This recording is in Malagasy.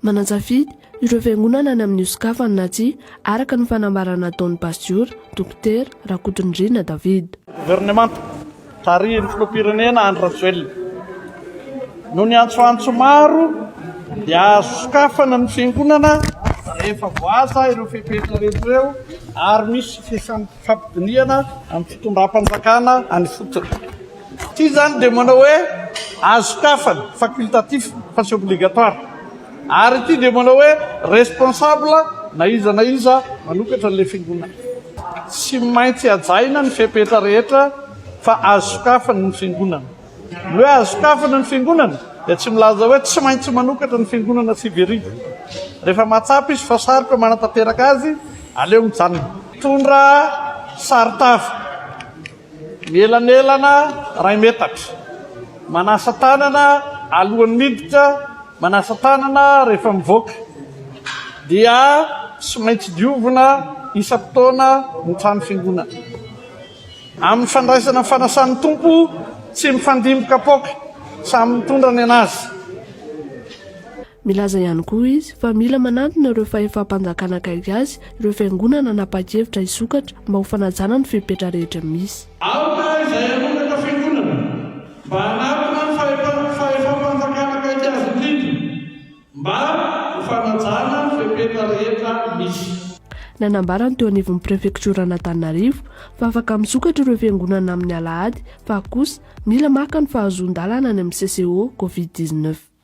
Manan-tsafidy ireo fiangonana ny amin'ny hosokafany na tsia, araka ny fanambarana nataon'ny Pasiora, Dokotera Rakotondriana David. Governemanta, tarihin'ny Filoham-pirenena Andry Rajoelina. Noho ny antsoantso maro dia azo sokafana ny fiangonana rehefa voahaja ireo fepetra rehetra ireo ary misy fifampidinihana amin'ny fitondram-panjakana any ifotony. Ity izany dia manao hoe azo sokafana, facultatif fa tsy obligatoire. Ary ity dia manao hoe responsable na iza na iza manokatra an'ilay fiangonana. Tsy maintsy hajaina ny fepetra rehetra fa azo sokafana ny fiangonana. Ny hoe azo sokafana ny fiangonana dia tsy milaza hoe tsy maintsy manokatra ny fiangonana arivo. Rehefa mahatsapa izy fa sarotra manatanteraka azy, aleo mijanona. Mitondra saron-tava. Mielanelana iray metatra. Manasa tanana alohan'ny miditra, manasa tanana rehefa mivoaka. Dia tsy maintsy diovina isam-potoana ny trano fiangonana. Amin'ny fandraisana ny fanasan'ny Tompo, tsy mifandimby kapoaka, samy mitondra ny an'azy. Milaza ihany koa izy fa mila manantona ireo fahefam-panjakana akaiky azy ireo fiangonana nanapa-kevitra hisokatra mba ho fanajana ny fepetra rehetra misy. Aoka izay hanokatra fiangonana mba hanatona ny fahefam-panjakana akaiky azy indrindra mba ho fanajana ny fepetra rehetra misy. Nanambara ny teo anivon'ny prefektioran'Antananarivo fa afaka misokatra ireo fiangonana amin'ny alahady fa kosa mila maka ny fahazoan-dalana any amin'ny CCO Covid 19.